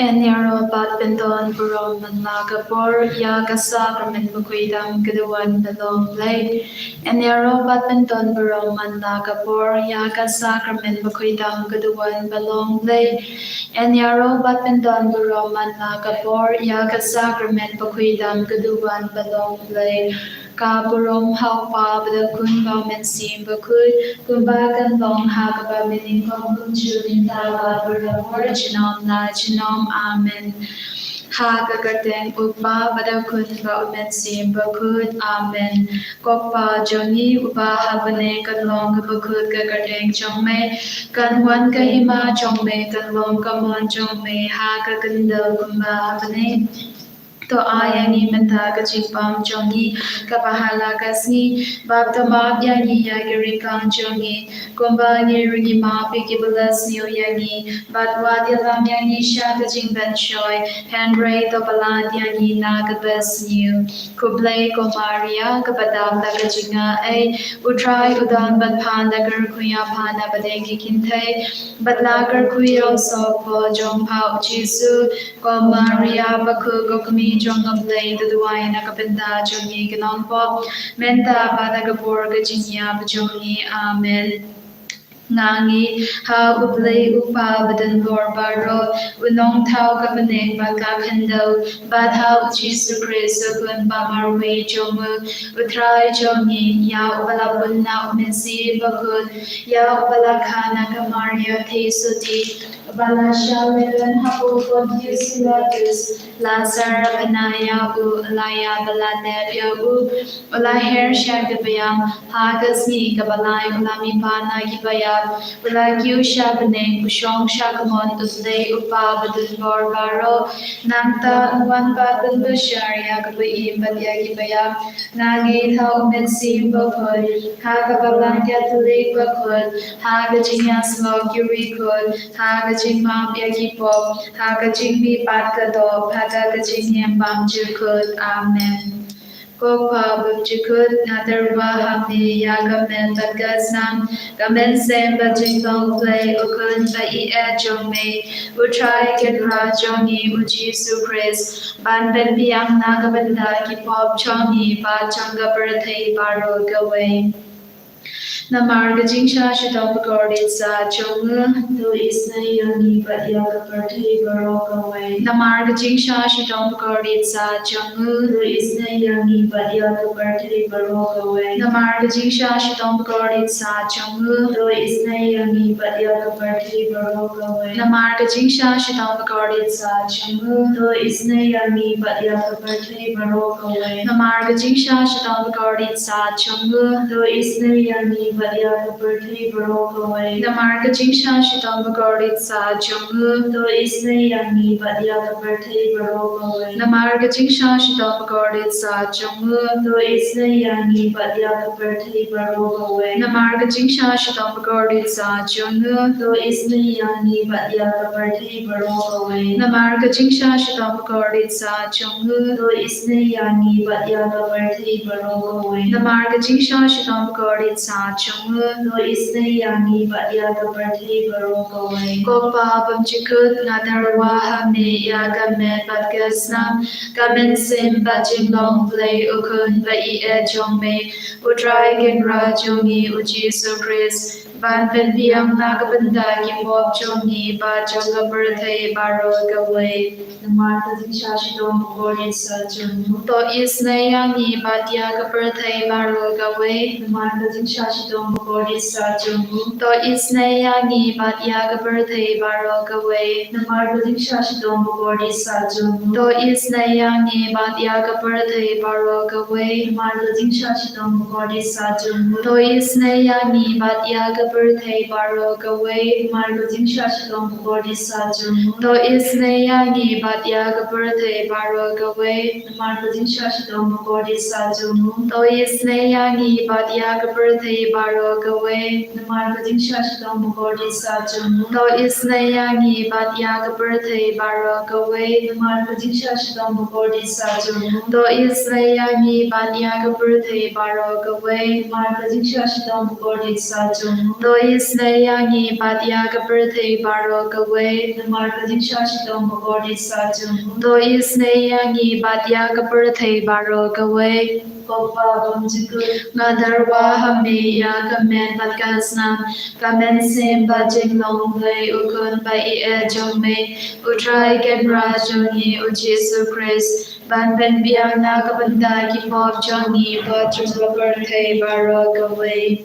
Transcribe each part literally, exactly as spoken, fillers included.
Yn ïaroh bad pyndon burom man la ka por ïa ka sakramen bakhuid tam ka duwan ba long Blei. Yn ïaroh bad pyndon burom man la ka por ïa ka sakramen bakhuid tam ka duwan ba long Blei. Yn ïaroh bad pyndon burom man la ka por ïa ka sakramen bakhuid tam ka duwan ba long Blei. Ka burom ha u Kpa bad u Khun bad u Mynsiem Bakhuid, kumba kan long ha kaba mynnyngkong, kumjuh mynta bad baroh por, junom la junom. Amen. Ha ka kyrteng u Kpa bad u Khun bad u Mynsiem Bakhuid. Amen. Ko Kpa jong ngi uba ha bneng, kan long kaba khuid ka kyrteng jong me, kan wan ka hima jong me, kan long ka mon jong me ha ka khyndew kumba ha bneng. To ai ïa ngi mynta ka jingbam jong ngi kaba ha la ka sngi, bad to map ïa ngi ïa ki riewkam jong ngi, kumba ngi ruh ngi map ïa kiba la sniew ïa ngi, bad wat ïalam ïa ngi sha ka jingpynshoi, hynrei to pyllait ïa ngi na kaba sniew. Khublei ko Maria, kaba dap da ka jingaiei, u Trai u don bad pha, da ka kyrkhu ïa pha na pdeng ki kynthei, bad la ka kyrkhu ïa u sohpop jong pha u Jisu. Ko Maria bakhuid, ko kmie jong u Blei, to duwai na ka bynta jong ngi ki nongpop, mynta bad ha ka por ka jingïap jong ngi. Amen. Nga ngeit ha u Blei u Kpa badonbor baroh, u nongthaw ka bneng bad ka khyndew, bad ha u Jisu Khrist u Khun ba marwei jong u, u Trai jong ngi, ïa uba la bun na u Mynsiem Bakhuid, ïa uba la kha na ka Maria theisotti, uba la shah lehrain hapoh Pontius Pilatus, la sar bnai ïa u, la ïap bad la tep ïa u, u la her sha ki baïap, ha ka sngi kaba lai u la mihpat na ki baïap, u la kiew sha bneng, u shong sha ka mon u Blei u Kpa badonbor baroh. Nangta un wan pat ban bishar ïa kiba im bad ïa ki baïap. Nga ngeit ha u Mynsiem Bakhuid, ha ka balang Katholik bakhuid, ha ka jingïasyllok ki riewkhuid, ha ka jingmap ïa ki pop, ha ka jingmihpat ka doh, ha ka jingim bymjukut. Amen. Ko Kpa bymjukut, nga tyrwa ha me ïa ka met bad ka snam, ka mynsiem bad jinglong Blei u Khun ba ïeit jong me, u Trai Kynrad jong ngi u Jisu Khrist, ban pynbiang na ka bynta ki pop jong ngi bad jong ka pyrthei baroh kawei. Namar ka jingshah shitom bakordit sah jong u, to isynei ïa ngi bad ïa ka pyrthei baroh kawei. Namar ka jingshah shitom bakordit sah jong u, to isynei ïa ngi bad ïa ka pyrthei baroh kawei. Namar ka jingshah shitom bakordit sah jong u, to isynei ïa ngi bad ïa ka pyrthei baroh kawei. Namar ka jingshah shitom bakordit sah jong u, to isynei ïa ngi bad ïa ka pyrthei baroh kawei. Namar ka jingshah shitom bakordit sah jong u, to isynei ïa ngi bad ïa ka pyrthei baroh kawei. Namar ka jingshah shitom bakordit sah jong u, to isynei ïa ngi bad ïa ka pyrthei baroh kawei. Namar ka jingshah shitom bakordit sah jong u, to isynei ïa ngi bad ïa ka pyrthei baroh kawei. Namar ka jingshah shitom bakordit sah jong u, to isynei ïa ngi bad ïa ka pyrthei baroh kawei. Namar ka jingshah shitom bakordit sah jong u, to isynei ïa ngi bad ïa ka pyrthei baroh kawei. Namar ka jingshah shitom bakordit sah jong u, to isynei ïa ngi bad ïa ka pyrthei baroh kawei. Ko Kpa bymjukut, nga tyrwa ha me ïa ka met bad ka snam, ka mynsiem bad jinglong Blei u Khun ba ïeit jong me, u Trai Kynrad jong ngi u Jisu Khrist, ban pynbiang na ka bynta ki pop jong ngi bad jong ka pyrthei baroh kawei. Namar ka jingshah shitom bakordit sah jong u, to isynei ïa ngi bad ïa ka pyrthei baroh kawei. Namar ka jingshah shitom bakordit sah jong u, to isynei ïa ngi bad ïa ka pyrthei baroh kawei. Namar ka jingshah shitom bakordit sah jong u, to isynei ïa ngi bad ïa ka pyrthei baroh kawei. Namar ka jingshah shitom bakordit sah jong u, to isynei ïa ngi bad ïa ka pyrthei baroh kawei. Namar ka jingshah shitom bakordit sah jong u, to isynei ïa ngi bad ïa ka pyrthei baroh kawei. Namar ka jingshah shitom bakordit sah jong u, to isynei ïa ngi bad ïa ka pyrthei baroh kawei. Namar ka jingshah shitom bakordit sah jong u, to isynei ïa ngi bad ïa ka pyrthei baroh kawei. Namar ka jingshah shitom bakordit sah jong u, to isynei ïa ngi bad ïa ka pyrthei baroh kawei. Namar ka jingshah shitom bakordit sah jong u, To isynei ïa ngi bad ïa ka pyrthei baroh kawei. Namar ka jingshah shitom bakordit sah jong u. To isynei ïa ngi bad ïa ka pyrthei baroh kawei. Ko Pa bymjukut. Nga tyrwa ha me ïa ka met bad ka snam, ka mynsiem bad jinglong Blei, u Khun ba ïeit jong me, U Trai Kynrad jong ngi U Jisu Khrist, ban pynbiang na ka bynta ki pop jong ngi bad jong ka pyrthei baroh kawei.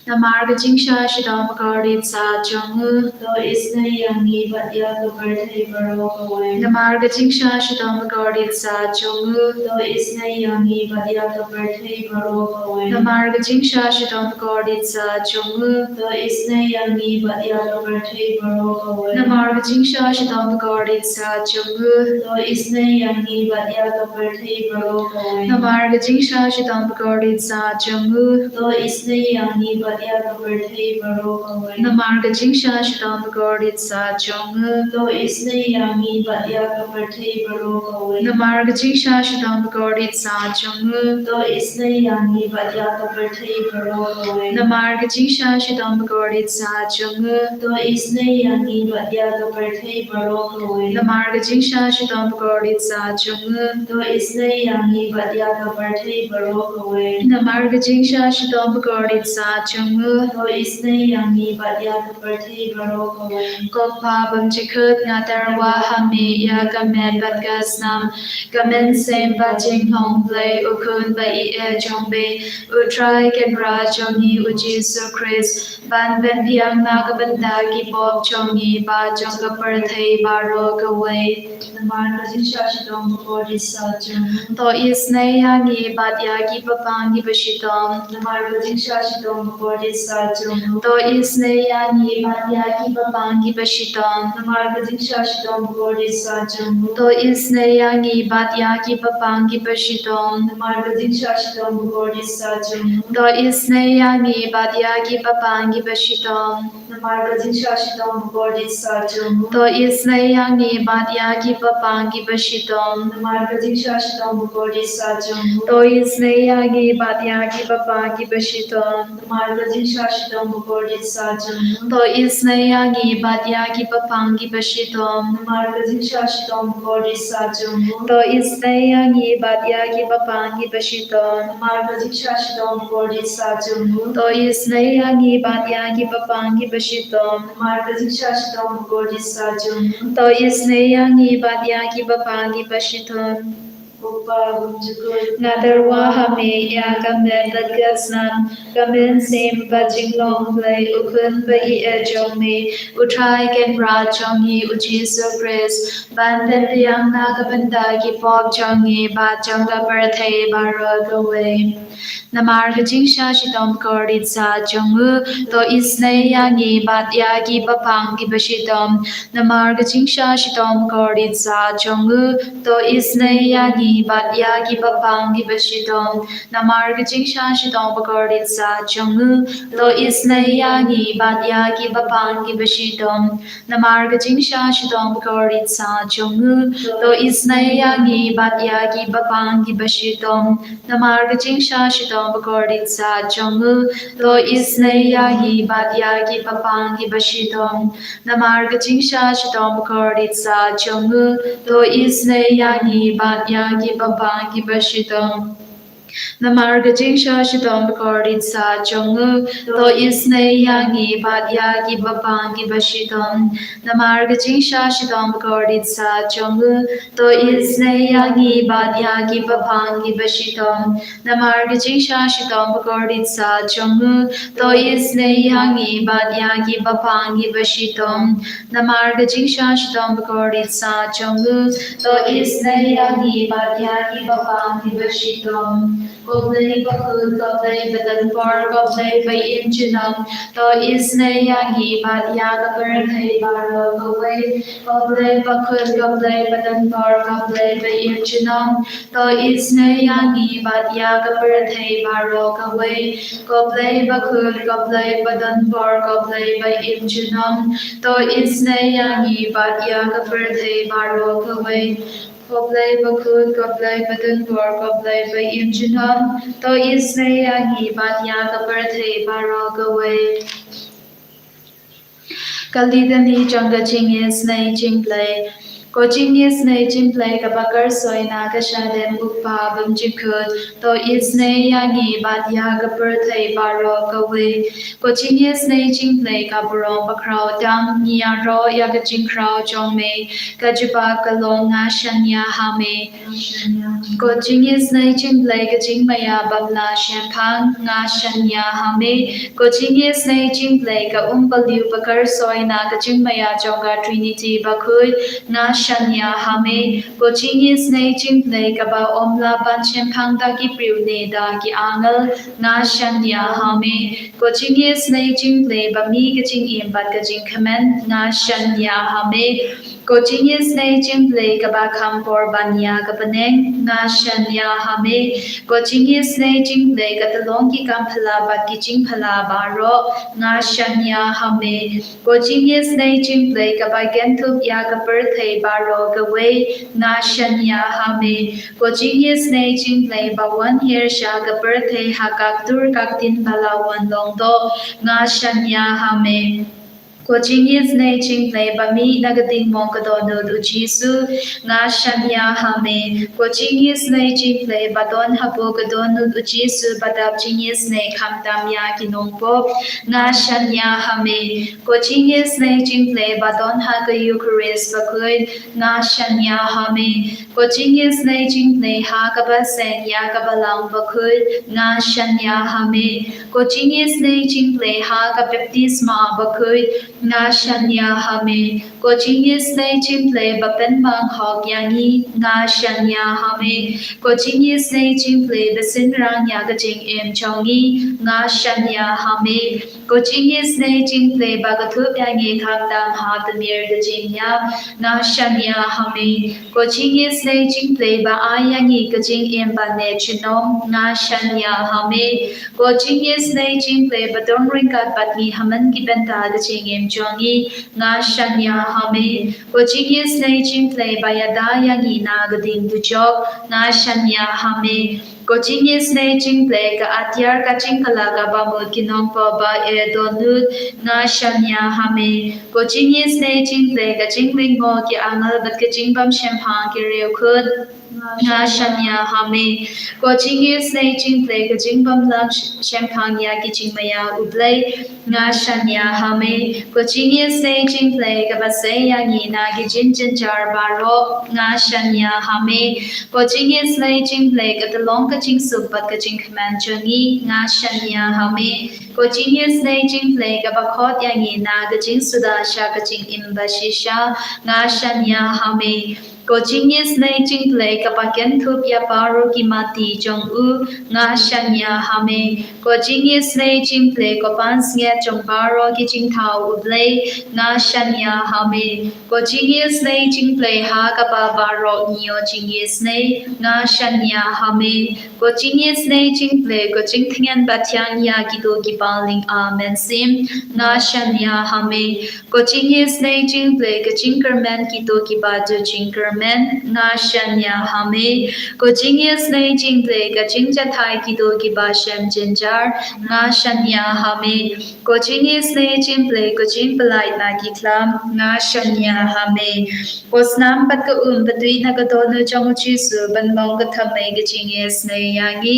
Namar ka jingshah shitom bakordit sah jong u. To isynei ïa ngi bad ïa ka pyrthei baroh kawei. Namar ka jingshah shitom bakordit sah jong u. To isynei ïa ngi bad ïa ka pyrthei baroh kawei. Namar ka jingshah shitom bakordit sah jong u. To isynei ïa ngi bad ïa ka pyrthei baroh kawei. Namar ka jingshah shitom bakordit sah jong u. To isynei ïa ngi bad ïa ka pyrthei baroh kawei. Namar ka jingshah shitom bakordit sah jong u. To isynei ïa ngi bad ïa ka pyrthei baroh kawei. Namar ka jingshah shitom bakordit sah jong u. To isynei ïa ngi bad ïa ka pyrthei baroh kawei. Namar ka jingshah shitom bakordit sah jong u. To isynei ïa ngi bad ïa ka pyrthei baroh kawei. Namar ka jingshah shitom bakordit sah jong u. To isynei ïa ngi bad ïa ka pyrthei baroh kawei. Namar ka jingshah shitom bakordit sah jong u. To isynei ïa ngi bad ïa ka pyrthei baroh kawei. Namar ka jingshah shitom bakordit sah jong u. To isynei ïa ngi bad ïa ka pyrthei baroh kawei. Ko Pa bymjukut, nga tyrwa ha me ïa ka met bad ka snam, ka mynsiem bad jinglong Blei, U Khun ba ïeit jong me, U Trai Kynrad jong ngi U Jisu Khrist, ban pynbiang na ka bynta ki pop jong ngi bad jong ka pyrthei baroh kawei. Namar ka jingshah shitom bakordit sah jong u. To isynei ïa ngi bad ïa ki bapang kiba shitom. Namar ka jingshah shitom bakordit sah jong u. To isynei ïa ngi bad ïa ki bapang kiba shitom. Namar ka jingshah shitom bakordit sah jong u. To isynei ïa ngi bad ïa ki bapang kiba shitom. Namar ka jingshah shitom bakordit sah jong u. To isynei ïa ngi bad ïa ki bapang kiba shitom. Namar ka jingshah shitom bakordit sah jong u. To isynei ïa ngi bad ïa ki bapang kiba shitom. Namar ka jingshah shitom bakordit sah jong u. To isynei ïa ngi bad ïa ki bapang kiba shitom. Namar ka jingshah shitom bakordit sah jong u. To isynei ïa ngi bad ïa ki bapang kiba shitom. Namar ka jingshah shitom bakordit sah jong u. To isynei ïa ngi bad ïa ki bapang kiba shitom. Namar ka jingshah shitom bakordit sah jong u. To isynei ïa ngi bad ïa ki bapang kiba shitom. Namar ka jingshah shitom bakordit sah jong u. To isynei ïa ngi bad ïa ki bapang kiba shitom. Ko Pa bymjukut. Nga tyrwa ha me ïa ka met bad ka snam, ka mynsiem bad jinglong Blei, U Khun ba ïeit jong me, U Trai Kynrad jong ngi U Jisu Khrist, ban pynbiang na ka bynta ki pop jong ngi bad jong ka pyrthei baroh kawei. Namar ka jingshah shitom bakordit sah jong u. To isynei ïa ngi bad ïa ki bapang kiba shitom. Namar ka jingshah shitom bakordit sah jong u. To isynei ïa ngi bad ïa ki bapang kiba shitom. Namar ka jingshah shitom bakordit sah jong u. To isynei ïa ngi bad ïa ki bapang kiba shitom. Namar ka jingshah shitom bakordit sah jong u. To isynei ïa ngi bad ïa ki bapang kiba shitom. Namar ka jingshah shitom bakordit sah jong u. To isynei ïa ngi bad ïa ki bapang kiba shitom. Namar ka jingshah shitom bakordit sah jong u. To isynei ïa ngi bad ïa ki bapang kiba shitom. Namar ka jingshah shitom bakordit sah jong u. To isynei ïa ngi bad ïa ki bapang kiba shitom. Namar ka jingshah shitom bakordit sah jong u. To isynei ïa ngi bad ïa ki bapang kiba shitom. Namar ka jingshah shitom bakordit sah jong u. To isynei ïa ngi bad ïa ki bapang kiba shitom. Namar ka jingshah shitom bakordit sah jong u. To isynei ïa ngi bad ïa ki bapang kiba shitom. Ko Blei bakhuid, ko Blei badonbor, ko Blei ba im junom. To isynei ïa ngi bad ïa ka pyrthei baroh kawei. Ko Blei bakhuid, ko Blei badonbor, ko Blei ba im junom. To isynei ïa ngi bad ïa ka pyrthei baroh kawei. Ko Blei bakhuid, ko Blei badonbor, ko Blei ba im junom. To isynei ïa ngi bad ïa ka pyrthei baroh kawei. Ko Blei bakhuid, ko Blei badonbor, ko Blei ba im junom. To isynei ïa ngi bad ïa ka pyrthei baroh kawei. Ka Litany jong ka Jingisynei Jingblei. Ko Jingisynei Jingblei kaba kyrsoi na ka shadem u Kpa bymjukut, to isynei ïa ngi bad ïa ka pyrthei baroh kawei. Ko Jingisynei Jingblei ka burom bakhraw tam, ngi ïaroh ïa ka jingkhraw jong me. Ka jubab ka long, nga shaniah ha me. Ko Jingisynei Jingblei ka jingmaïa bym lah shemphang, nga shaniah ha me. Ko Jingisynei Jingblei ka um baliew bakyrsoi na ka jingmaïa jong ka Trinity bakhuid, nga shaniah ha me. Ko Jingisynei Jingblei kaba ym lah ban shemphang da ki briew ne da ki angel, nga shaniah ha me. Ko Jingisynei Jingblei ba mih ka jingim bad ka jingkmen, nga shaniah ha me. Ko Jingisynei Jingblei kaba kham por ban ïa ka bneng, nga shaniah ha me. Ko Jingisynei Jingblei ka tyllong ki kam phylla bad ki jingphylla baroh, nga shaniah ha me. Ko Jingisynei Jingblei kaba kynthup ïa ka pyrthei baroh kawei, nga shaniah ha me. Ko Jingisynei Jingblei ba wan hiar sha ka pyrthei ha ka ktur ka ktien ba la wan long doh, nga shaniah ha me. Ko Jingisynei Jingblei ba mih na ka ding mong ka dohnud u Jisu, nga shaniah ha me. Ko Jingisynei Jingblei ba don hapoh ka dohnud u Jisu ba dap jingisynei khamtam ïa ki nongpop, nga shaniah ha me. Ko Jingisynei Jingblei ba don ha ka Eukharist bakhuid, nga shaniah ha me. Ko Jingisynei Jingblei ha kaba seng ïa ka Balang bakhuid, nga shaniah ha me. Ko Jingisynei Jingblei ha ka baptisma bakhuid, nga shaniah ha me. Ko Jingisynei Jingblei ba pynbang hok ïa ngi, nga shaniah ha me. Ko Jingisynei Jingblei ba synrang ïa ka jingim jong ngi, nga shaniah ha me. Ko Jingisynei Jingblei ba kynthup ïa ngi khamtam ha tmier ka jingïap, nga shaniah ha me. Ko Jingisynei Jingblei ba ai ïa ngi ka jingim ba neh junom, nga shaniah ha me. Ko Jingisynei Jingblei ba don ryngkat bad ngi ha man ki bynta ka jingim jong ngi, nga shaniah ha me. Ko Jingisynei Jingblei ba ïada ïa ngi na ka ding dujok, nga shaniah ha me. Ko Jingisynei Jingblei ka atiar ka jingkylla kaba mut ki nongpop ba eh dohnud, nga shaniah ha me. Ko Jingisynei Jingblei ka jinglyngngoh ki angel bad ka jingbymshemphang ki riewkhuid, nga shaniah ha me. Ko Jingisynei Jingblei ka jingbymlah shemphang ïa ki jingmaïa u Blei, nga shaniah ha me. Ko Jingisynei Jingblei kaba sei ïa ngi na ki jingjynjar baroh, nga shaniah ha me. Ko Jingisynei Jingblei ka tyllong ka jingsuk bad ka jingkmen jong ngi, nga shaniah ha me. Ko Jingisynei Jingblei kaba khot ïa ngi na ka jingsuda sha ka jingim bashisha, nga shaniah ha me. Ko Jingisynei Jingblei kaba kynthup ïa baroh ki mati jong u, nga shaniah ha me. Ko Jingisynei Jingblei ko pansngiat jong baroh ki jingthaw u Blei, nga shaniah ha me. Ko Jingisynei Jingblei ha kaba baroh ngi ïoh jingisynei, nga shaniah ha me. Ko Jingisynei Jingblei ko jingtngen bathiang ïa kito kiba ling mynsiem, nga shaniah ha me. Ko Jingisynei Jingblei ka jingkyrmen kito kiba duh jingkyrmen, nga shaniah ha me. Ko Jingisynei Jingblei ka jingjahthait kito kiba shem jynjar, nga shaniah ha me. Ko Jingisynei Jingblei ko jingpyllait na ki khlam, nga shaniah ha me. Ko snam bad ka um batuid na ka dohnud jong u Jisu ban long ka thymmei ka jingisynei ïa ngi,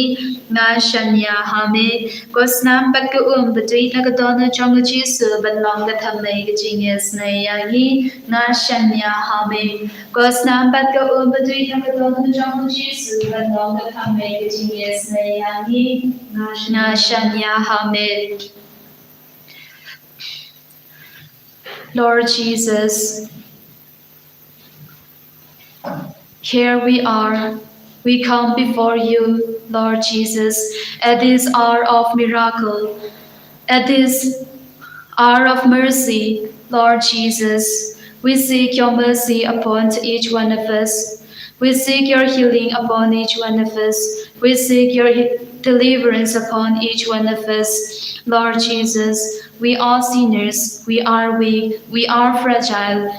nga shaniah ha me. Ko snam bad ka um batuid na ka dohnud jong u Jisu ban long ka thymmei ka jingisynei ïa ngi, nga shaniah ha me. Ko snam bad ka um batuid na ka dohnud jong u Jisu ban long ka thymmei ka jingisynei ïa ngi, nga shaniah ha me. Lord Jesus, here we are. We come before you, Lord Jesus, at this hour of miracle, at this hour of mercy, Lord Jesus. We seek your mercy upon each one of us. We seek your healing upon each one of us. We seek your he- deliverance upon each one of us. Lord Jesus, we are sinners, we are weak, we are fragile.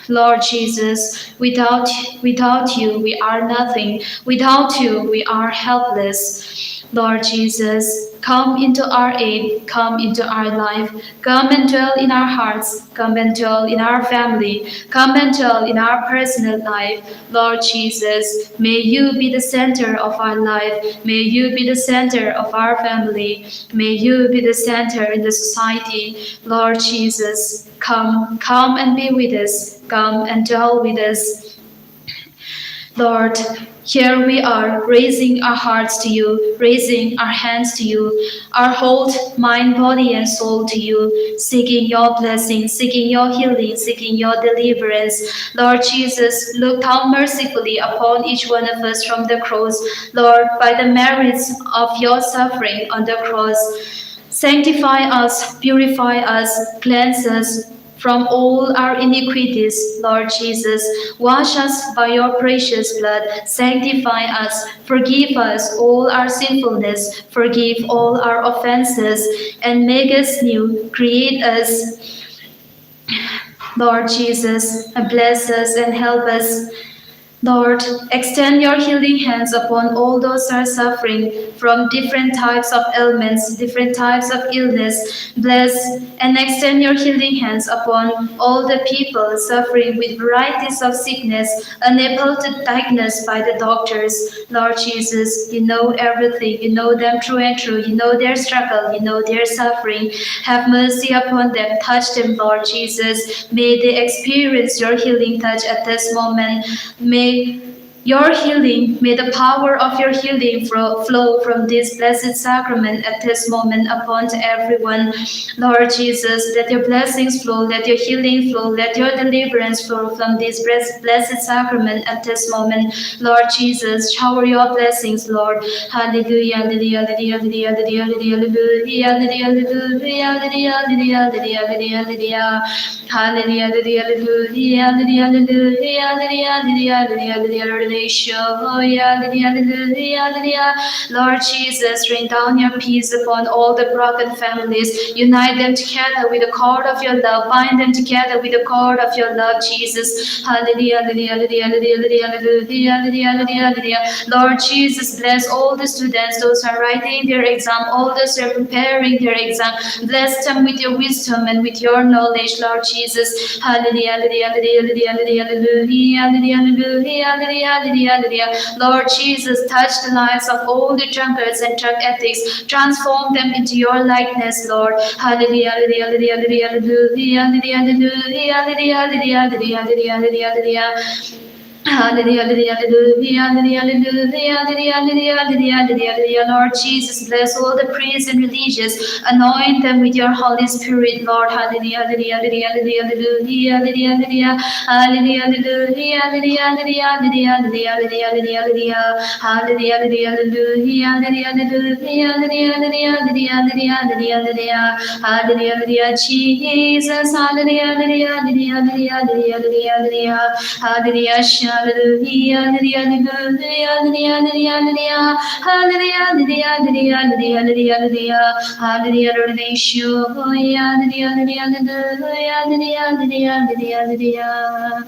Lord Jesus, without, without you, we are nothing. Without you, we are helpless. Lord Jesus, Come into our aid, come into our life, come and dwell in our hearts, come and dwell in our family, come and dwell in our personal life. Lord Jesus, may you be the center of our life, may you be the center of our family, may you be the center in the society. Lord Jesus, come, come and be with us, come and dwell with us. Lord, here we are, raising our hearts to you, raising our hands to you, our whole mind, body, and soul to you, seeking your blessing, seeking your healing, seeking your deliverance. Lord Jesus, look down mercifully upon each one of us from the cross. Lord, by the merits of your suffering on the cross, sanctify us, purify us, cleanse us from all our iniquities, Lord Jesus. Wash us by your precious blood. Sanctify us. Forgive us all our sinfulness. Forgive all our offenses and make us new. Create us, Lord Jesus, and bless us and help us. Lord, extend your healing hands upon all those who are suffering from different types of ailments, different types of illness. Bless and extend your healing hands upon all the people suffering with varieties of sickness, unable to diagnose by the doctors. Lord Jesus, you know everything. You know them through and through. You know their struggle. You know their suffering. Have mercy upon them. Touch them, Lord Jesus. May they experience your healing touch at this moment. May your healing, may the power of your healing fro- flow from this blessed sacrament at this moment upon to everyone. Lord Jesus, let your blessings flow, let your healing flow, let your deliverance flow from this blessed, blessed sacrament at this moment. Lord Jesus, shower your blessings, Lord. Hallelujah, hallelujah, hallelujah, hallelujah, hallelujah, hallelujah, hallelujah, hallelujah, hallelujah, hallelujah, hallelujah, hallelujah. Hallelujah, hallelujah, hallelujah, hallelujah, hallelujah, hallelujah, hallelujah, hallelujah, hallelujah, hallelujah, hallelujah, hallelujah, hallelujah. Lord Jesus, rain down your peace upon all the broken families. Unite them together with the cord of your love. Bind them together with the cord of your love, Jesus. Hallelujah, hallelujah, hallelujah, hallelujah, hallelujah, hallelujah, hallelujah, hallelujah. Lord Jesus, bless all the students, those who are writing their exam, all those who are preparing their exam. Bless them with your wisdom and with your knowledge, Lord Jesus. Hallelujah, hallelujah, hallelujah, hallelujah, hallelujah, hallelujah, hallelujah, hallelujah, hallelujah, hallelujah. Lord Jesus, touch the lives of all the drunkards and drug addicts. Transform them into your likeness, Lord. Hallelujah, hallelujah, hallelujah, hallelujah, hallelujah, hallelujah, hallelujah, hallelujah, hallelujah, hallelujah, hallelujah. Hallelujah, hallelujah, hallelujah, hallelujah, hallelujah, hallelujah, hallelujah, hallelujah, hallelujah. Lord Jesus, bless all the priests and religious. Anoint them with your Holy Spirit, Lord. Hallelujah, hallelujah, hallelujah, hallelujah, hallelujah, hallelujah. Hallelujah, hallelujah, hallelujah, hallelujah, hallelujah, hallelujah, hallelujah. Hallelujah, hallelujah, hallelujah, hallelujah, hallelujah, hallelujah, hallelujah, hallelujah, hallelujah. Hallelujah, hallelujah, Jesus. Hallelujah, hallelujah, hallelujah, hallelujah, hallelujah, hallelujah. Hallelujah, hallelujah, hallelujah, hallelujah, hallelujah, hallelujah. Hallelujah, hallelujah, hallelujah, hallelujah, hallelujah, hallelujah. Hallelujah, hallelujah, hallelujah, hallelujah, hallelujah, hallelujah, hallelujah, hallelujah.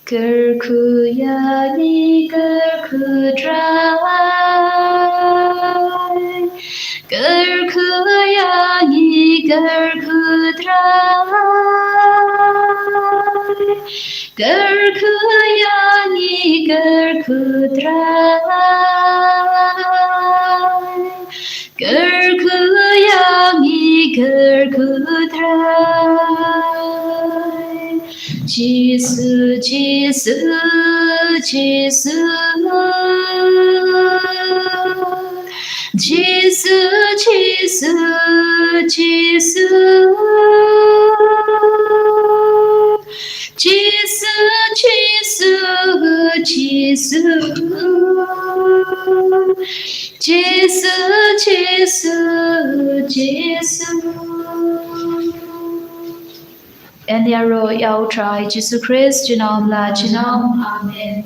Kyrkhu ïa ngi, kyrkhu Trai. Kyrkhu ïa ngi, kyrkhu Trai. Kyrkhu ïa ngi, kyrkhu Trai. Kyrkhu ïa ngi, kyrkhu Trai. Jisu, Jisu, Jisu. Jisu, Jisu, Jisu. Jisu, Jisu, Jisu. Jisu, Jisu, Jisu. Yn ïaroh ïa U Trai Jisu Khrist junom la junom. Amen.